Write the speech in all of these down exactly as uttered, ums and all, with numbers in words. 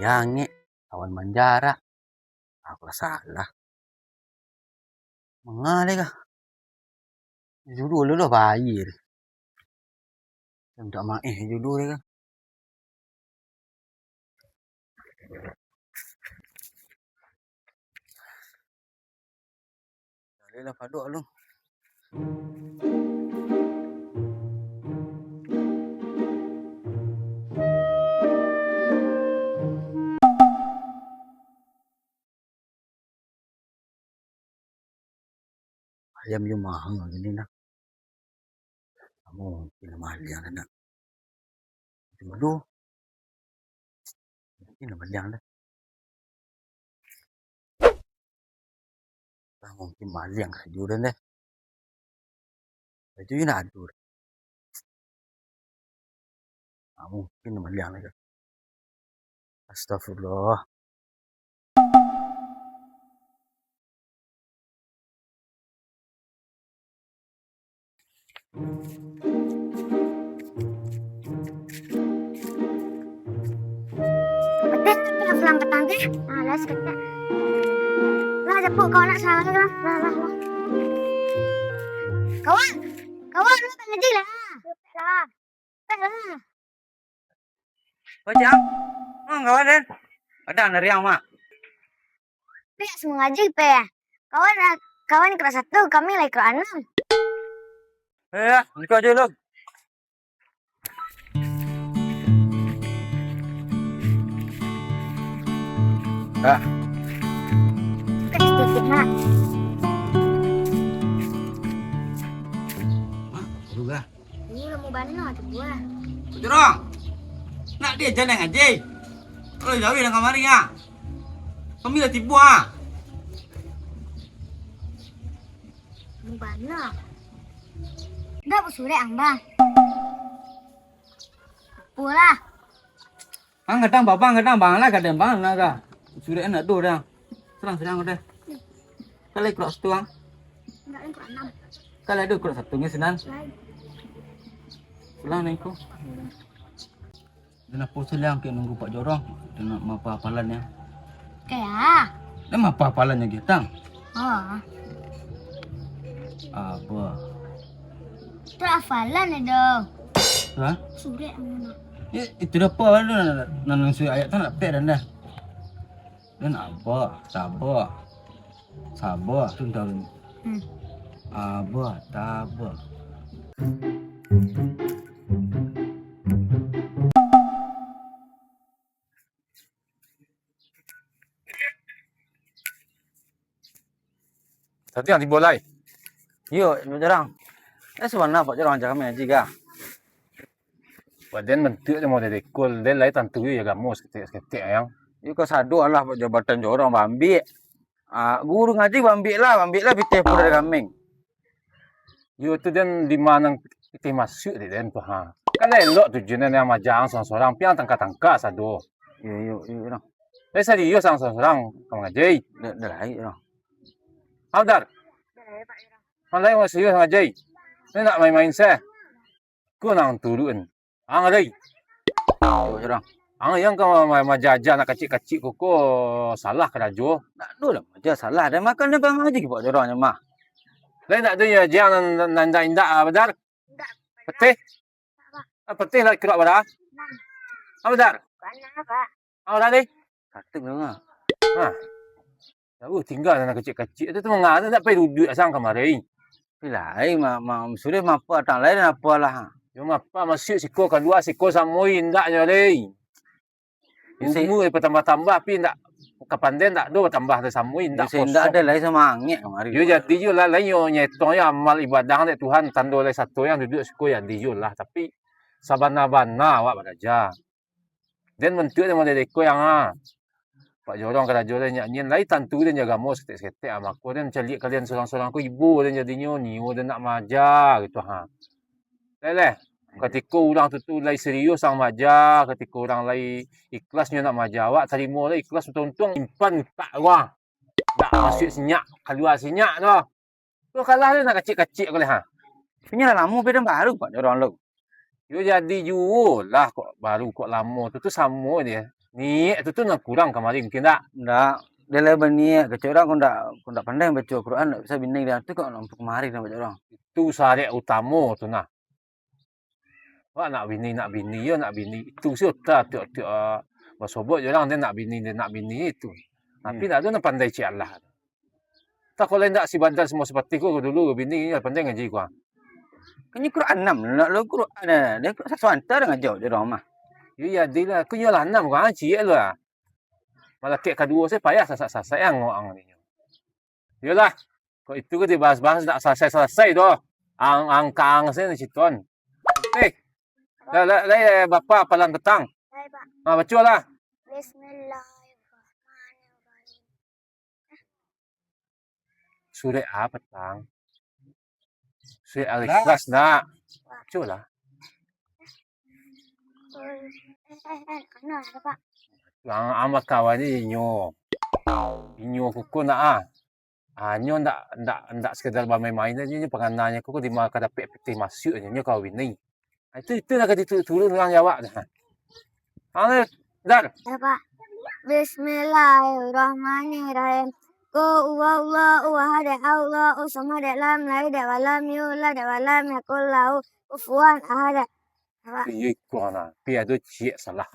Langik, awan manjarak. Aku lah salah. Manga lai kah? Judul lu lah bayar. Mintak maeh judul lai kah? Jaleh lah paduak lu. Ayam yo maha kini nah. Mungkin maliang dah nak. Jodoh. Mungkin maliang dah. Ah, mungkin maliang sajo dah. Itu yo nak ado. Ah, mungkin maliang dah. Astagfirullah. Pedas tu lah pulang petang tu. Ah, lah saketek. Lah, japuk kawan nak sarawak lah. Lah, lah, lah. Kawan, kawan, lu tak ngaji lah. Lah. Lah. Oh, Cang. Oh, kawan, Den. Padang dari ang, Mak. Pek semua ngaji, Pek. Kawan, kawan kelas satu, kami lai kelas enam. Eh, ya, ikut aja lu. Ah. Sedikit, Mak. Mak, juga. Ini lamo bana tu buah. Jorong. Nak dia jalan ngaji. Kalau jauh dah kamari ah. Kami dah tiba ah. Lamo bana. Dah basurek ang, Bang. Apolah. Ang kadang babang, kadang bang lah, kadang bang lah kah. Surek nak doh dah. Serang, serang udah. Kalau ikut satu ang. Enggak, ikut enam. Kalau ada ikut satu ni senang. Lain. Pulang ni ko. Dan apa selang ke nunggu Pak Jorong? Dia nak apa hafalan ya? Kayak. Dia apa hafalan lagi tang? Oh. Apa? Itu hafalan ada. Hah? Surek mana? Ya, itu dah apa lah, nak, nak, nak surek ayat tu nak pek dah dah. Dan apa? Sabar. Sabar, tu dah. Hmm. Abah, tabah. Tadi ang tibo lai? Iyo, Pak Jorong. Eh, sabana Pak Jorong aja kami ngaji kah? Badan bantuak tu model ekol, den lai tantu yo agamo saketek-saketek, ayang. Iyo, kasado lah Pak Jorong, batang jorong baambiak. Ah, guru ngaji baambiak lah, baambiak lah pitih pun dari kameng. Yo tu den di ma nan pitih masuak di den tu, ha. Kan lah elok tujuan den yang majang sorang-sorang, piang tangka-tangka sado. Iyo, iyo, iyo, Jorong. Tapi serius ang sorang-sorang ka mangaji. Dah, dah lai, Jorong. Abdar. Ang lai serius mangaji. Ni nak main-main seh. Ko nan turuik. Ang lai. Jorong. Ang yang ka ma-, ma-, maja-aja anak kacik-kacik ko, ko salah karajo. Ndak ado lah maja salah. Dah makan dah pangaji Pak Jorong nyo mah. Lai ndak ado yo aja nan, nan indak-indak, ah, Badar? Indak. Patih? Ah, patih lah kiro Badar. Indak. Ah, Badar? Banyak, Pak. Ah, Badar deh. Katik lah. Ha. Jauah tingga anak kacik-kacik tu, tu manga tu ndak pai duduak sang kamari. Lai, ma-, ma-, sudah mapa tang lai dan apalah. Yo mapa masuak siko kalua siko samo indak nyo lai. Umua batambah-tambah, tapi indak, kapandaian indak ado batambah, samo indak. Indak ado lai samangek kamari. Yo jadi yo lah, lai yo nyetong yo amal ibadah dek Tuhan, tando lai sato yang duduak siko jadi yo lah, tapi sabana-bana awak baraja. Den bantuak den model iko yang, ha. Pak Jorong karajo den nyak nien, lai tantu den jo agamo saketek-saketek, ha, mako den caliak kalian sorang-sorang ko ibo den jadinyo, nio den nak maaja gitu, ha. Lai leh, katiko urang tu, tu lai serius ang maaja, katiko urang lai ikhlas nyo nak maaja, awak tarimo lai ikhlas untuang-untuang, simpan utak urang. Dak masuak sinyak, kalua sinyak tu. Tu kalah tu nak kacik-kacik ko leh, ha. Punyo lah lamo beda baru Pak Jorong lo. Yo jadi juo lah kok baru kok lamo tu, tu samo je. Niaik tu, tu nan kurang kamari mungkin dak? Ndak. Dia lah baniaik, kecek urang, kok ndak, kok ndak pandai baco Quran, ndak bisa bini dia. Tu kok nampak kamari dah baco urang. Itu syarat utamo tu nah. Wak nak bini, nak bini, yo nak bini. Itu si uta tiok-tiok, ah, basobok je urang, dia nak bini, dia nak bini itu. Tapi Hmm. ndak ado nan pandai cik Allah. Tak kalau ndak si badan semua seperti ko dulu, bini ni pandai ngaji ko. Kan nyo Quran anam, nak lo Quran, eh, dia Quran sasuanta dah ngaji di rumah. Iyo, jadilah. Aku nyo lah anam ko, ah, ciek lo lah. Malah kek kaduo se payah sasak-sasak yang ngoang ni. Iyolah, kok itu ko dibahas-bahas ndak salasai-salasai doh. Ang, ang ka ang se ni citon. Eh, lah, lah, lah, eh, bapa apalan petang. Baik, Pak. Ah, baco lah. Bismillahirrahmanirrahim. Surek apa, Tang? Surek Al-Ikhlas, nak. Baco lah. Eh, eh, eh, anu ada, Pak. Yang ama kawan ni inyo. Inyo kuko nak ah. Ah, nyo ndak, ndak, ndak sekadar bamain-main aja, nyo pangananyo kuko di ma ka dapek pitih masuak nyo, nyo kawin ni. Ah, itu, itu lah ka diturun urang Jawa dah. Ah, dar. Ya, Pak. Bismillahirrahmanirrahim. Qul huwallahu ahad, Allahu samad, lam yalid wa lam yulad wa lam yakul lahu kufuwan ahad. Ya, Pak. Iyo, iko nah. Pi ado ciek salah.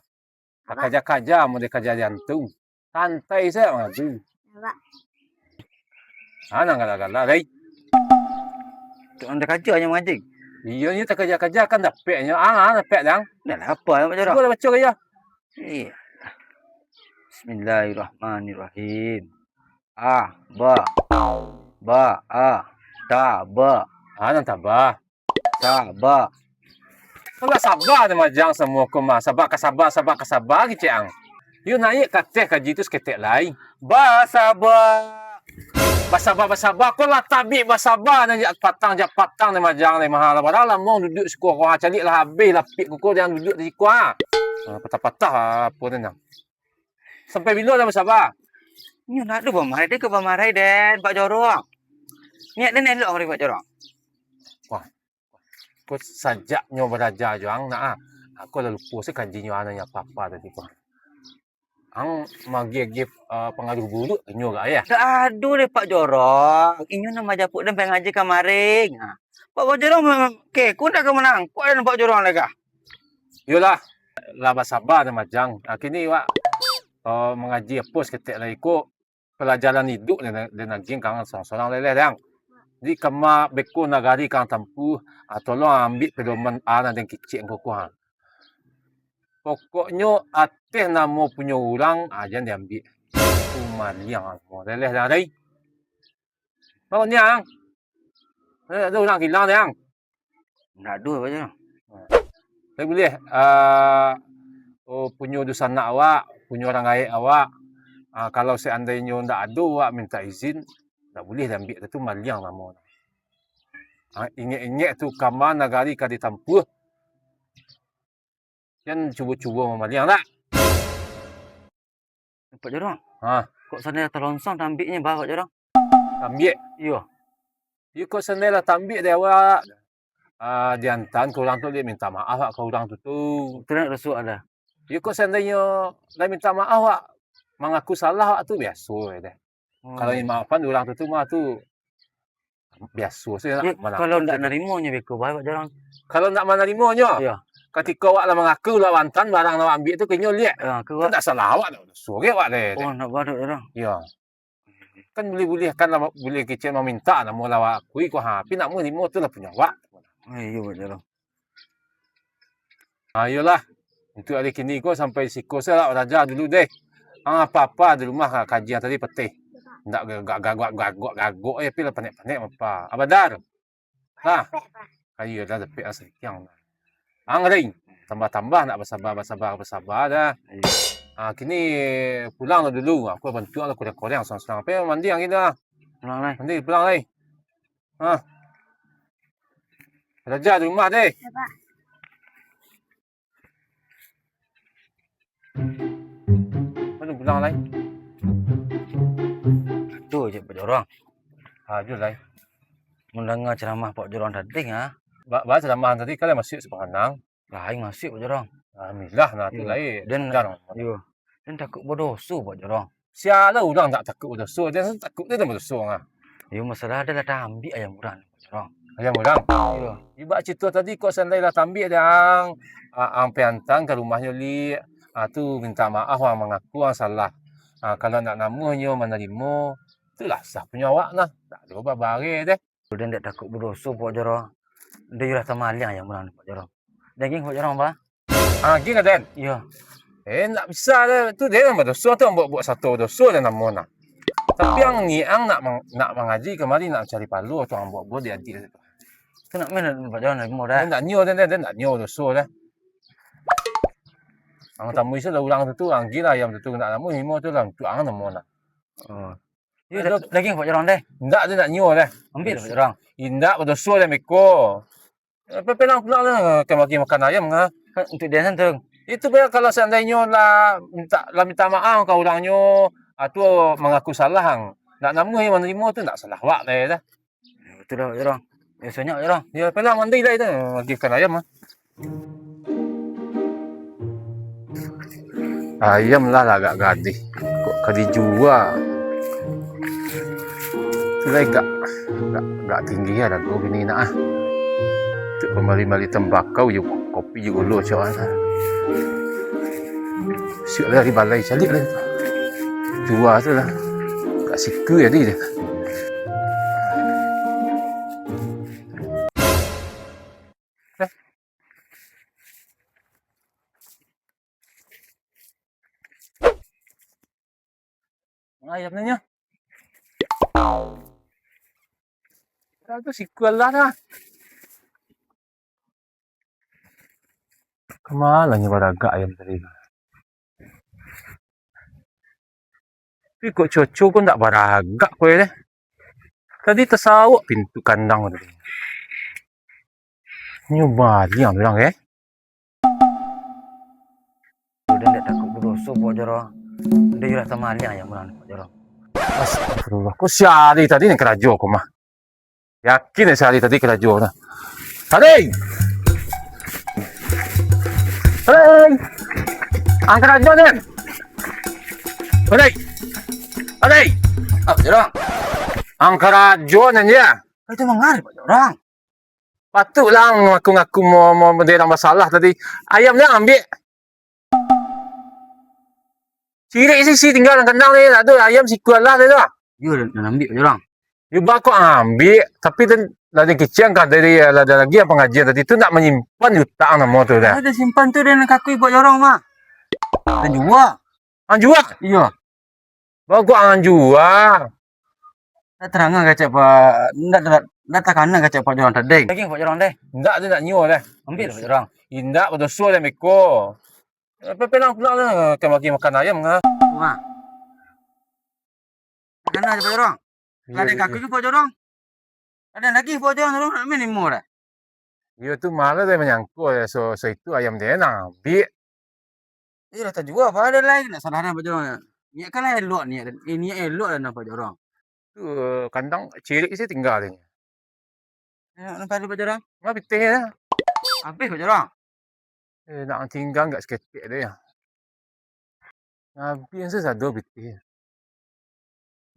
Apa? Takaja-kaja mun dikaja jantung. Santai sajo mangadu. Apa? Ah, nan galak-galak, dai. Tu nan takaja nyo mangaji. Iyo, nyo takaja-kaja kan dapek nyo. Ah, ah, dapek, Dang. Dah lah, apa, Pak Jorong? Cubo lah baco gaya. Iya. Bismillahirrahmanirrahim. A, ba. Ba, a. Ta, ba. Ah, nan tabah. Saba. Kok lah saba ni majang samo ko mah. Saba ka saba, saba ka saba, kecek ang. Yo naiak ka ateh kaji tu saketek lai. Basaba. Basaba, basaba. Kok lah tabik basaba ni jak patang, jak patang ni majang ni mah. Lah, padahal lamong duduak siko ko, ha, caliak lah abih lapik kuko jan duduak di siko, ha. Ha, patah-patah apo ni nah. Sampai bilo lah basaba? Nyo ndak ado bamarai, dek, ka bamarai, den, Pak Jorong. Niaik den elok mari, Pak Jorong. Wah, ko sajak nyo baraja jo ang, nah, ah. Aku lah lupo se kaji nyo, anu nyo apa-apa tadi ko. Ang magiah-giah, eh, pangaruh buruak ka nyo gak, ya? Ndak ado deh, Pak Jorong. Inyo nan majapuik den pai ngaji kamari. Ha. Pak, Pak Jorong, ke, ku ndak ka manangkok den Pak Jorong lai kah? Iyolah, lah basaba den majang. Ah, kini wak, eh, mangaji apo saketek lai ko, palajaran iduik den, den agiah ka ang sorang-sorang lai, dang. Jadi kama beko nagari ka ang tampuah, ah, tolong ambiak pedoman a nan den kecek ko ko, ha. Pokoknyo ateh namo punyo urang, ah, jan diambiak. Tu maliang namo. Leleh dah, dai. Baru ni, ang. Eh, ado urang kilang ni, ang. Ndak ado, Pak Jorong. Tapi buliah, ah, oh, punyo dunsanak awak, punyo urang gaek awak, ah, kalau seandainyo ndak ado awak mintak izin, ndak buliah diambiak, tu maliang namo. Ah, ingek-ingek tu kama nagari ka ditampuah. Jan cubo-cubo mamaliang dak? Pak Jorong. Ha. Kok sandai talonsong tambiaknyo, bah, Pak Jorong? Tambiak? Iyo. Iyo, kok sandai lah tambiak dek awak. Ah, diantaan ka urang tu, dia minta maaf awak ka urang tu tu. Tu nak rusuk ada. Iyo, kok sandainyo lah minta maaf awak, mangaku salah awak tu biaso je deh. Hmm. Kalau dimaafkan urang tu, tu mah tu biaso sajo nak. Ya, kalau ndak narimonyo beko bae, Pak Jorong. Kalau ndak manarimonyo, iya, katiko awak lah mangaku lah antaan barang nan awak ambiak tu ka inyo liak. Ya, kan ndak salah awak, ndak doso ge awak deh. Oh, ndak baru orang. Iya. Kan buliah-buliah kan lah, buliah kecek maminta namo lah awak akui ko, ha, tapi nak manarimo tu lah punyo awak. Oh, iya, Pak Jorong. Ah, iyolah. Untuk ari kini ko sampai siko se lah, baraja dulu deh. Ah, apa-apa di rumah, ah, kaji tadi pateh. Ndak gagok-gagok-gagok je, tapi lah panek-panek apa. Abadar. Lah. Ayo dah dapek lah sakiang. Ang ring. Tambah-tambah nak basaba, basaba, basaba dah. Iyo. Ah, kini pulang lah dulu. Aku bantuak lah kurang-kurang surang-surang. Pai mandi ang kini lah. Pulang lai. Mandi, pulang lai. Ha. Raja di rumah deh. Ya, Pak. Mana pulang lai? Aduh, je Pak Jorong. Aduh lai. Mandanga ceramah Pak Jorong tadi, ha? Ba, ba ceramah tadi kan lah masuk sepanganang. Lain masuk Pak Jorong. Alhamdulillah, nah tu. Iyo. Lain. Dan, jar. Iyo. Den takuik badoso, Pak Jorong. Sia lah urang ndak takuik badoso, den takuik den badoso, ah. Iyo, masalah ado lah taambiak ayam urang, Pak Jorong. Ayam urang? Iyo. Ibak carito tadi, kok seandai lah taambiak dek ang, ah, ang pai antaan ka rumahnyo, Lik. Ah, tu minta maaf, ang mangaku ang salah. Ah, kalau ndak namuah nyo manarimo, tu lah sah punyo awak nah. Ndak ado babareh deh. Den ndak takuik badoso, Pak Jorong. Den iyo lah tamaliang ayam urang, Pak Jorong. Den agiah, Pak Jorong, bah? Ah, agiah ka den? Iyo. Eh, ndak bisa deh. Tu den nan badoso tu, ang buek-buek sato badoso den namo nah. Tapi ang ni, ang nak mang-, nak mangaji kamari, nak mancari palo tu, ang buek-buek di adiak tu. Tu nak main, Pak Jorong, narimo dah. Eh, ndak nio den, den, den ndak nio badoso deh. Ang tamui sajo urang tu, tu, ang agiah lah ayam tu, tu, ndak namuah narimo tu lah, untuak ang namo nah. Oh. Iyo, da-, dagiang Pak Jorong deh. Indak, tu ndak nio deh. Ambiak lah, Pak Jorong. Indak, badoso deh beko. Apa pelang pulang lah, ka bagi makan ayam ngah. Kan untuak den tu. Itu bia kalau seandainyo lah minta, lah minta maaf ka urangnyo, ah, tu mangaku salah ang. Ndak namuah manarimo tu ndak salah awak deh dah. Batua lah, Pak Jorong. Yo, sonyak, Pak Jorong. Yo, apolah, mandi lah itu. Agiahkan ayam, ah. Ayam lah, lah agak gadih. Kok ka dijua? Tu lah agak, agak, agak tinggi lah harga kini nak, ah. Untuak pambali-bali tambakau jo kopi jo gulo, cak mano. Siap lah di balai, caliak lah. Jua tu lah. Agak siku jadi deh. Ayam nyo. Ado siku lah dah. Ka ma lah nyo baragak ayam tadi tu? Tapi kok cuaco ko ndak baragak ko yo deh. Tadi tasawok pintu kandang tadi. Nyo baliak urang, eh. Den ndak takuik badoso, Pak Jorong. Den iyo lah tamaliang ayam urang, Pak Jorong. Astagfirullah. Ko si Ari tadi nan karajo ko mah. Yakin si Ari tadi karajo nah. Ari! Ari! Ang karajo ni! Ari! Ari! Ah, Pak Jorong. Ang karajo ni, yo? Itu mangari, Pak Jorong. Patuiklah ang ngaku-ngaku mo-, mo-, model nan basalah tadi. Ayam ni ang ambiak. Cirik sisi tingga dalam kandang ni, ndak ado ayam siku alah tadi tu. Iyo, nan ambiak Pak Jorong. Iyo, baa kok ang ambiak, tapi tu lah den kecek kan tadi, lah ado lagi nan pangajian tadi tu ndak manyimpan di utak ang namo tu dah. Ado simpan tu, den kakuik Pak Jorong mah. Den jua. Ang jua? Iyo. Baa kok ang jua? Ndak tarang kecek Pak, ndak, ndak, ndak takana kecek Pak Jorong tadi. Dagiang Pak Jorong deh. Ndak, tu ndak nio deh. Ambiak lah, Pak Jorong. Indak, badoso deh beko. Apo pelang pulang lah, ka bagi makan ayam ngah. Wah. Takana ajo Pak Jorong. Iyo, lah den iyo, kakuik iyo. Pak Jorong. Ado lagi Pak Jorong tu, nak main limo dah. Iyo tu malah den manyangko, so, so itu ayam den nan ambiak. Iyo lah tajua, apo ado lai, ndak salah dah Pak Jorong. Niat kan lah elok niat, eh, niat elok lah nan Pak Jorong. Tu, kandang cirik se tingga tu. Nak nampak tu Pak Jorong? Mah pitih lah. Abih Pak Jorong. Eh, nak tingga agak saketek tu yo. Abih se sado pitih.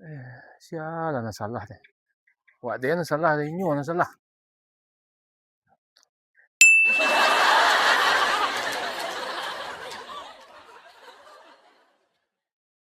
Eh, sia lah nan salah tu. Wak den nan salah, inyo nan salah.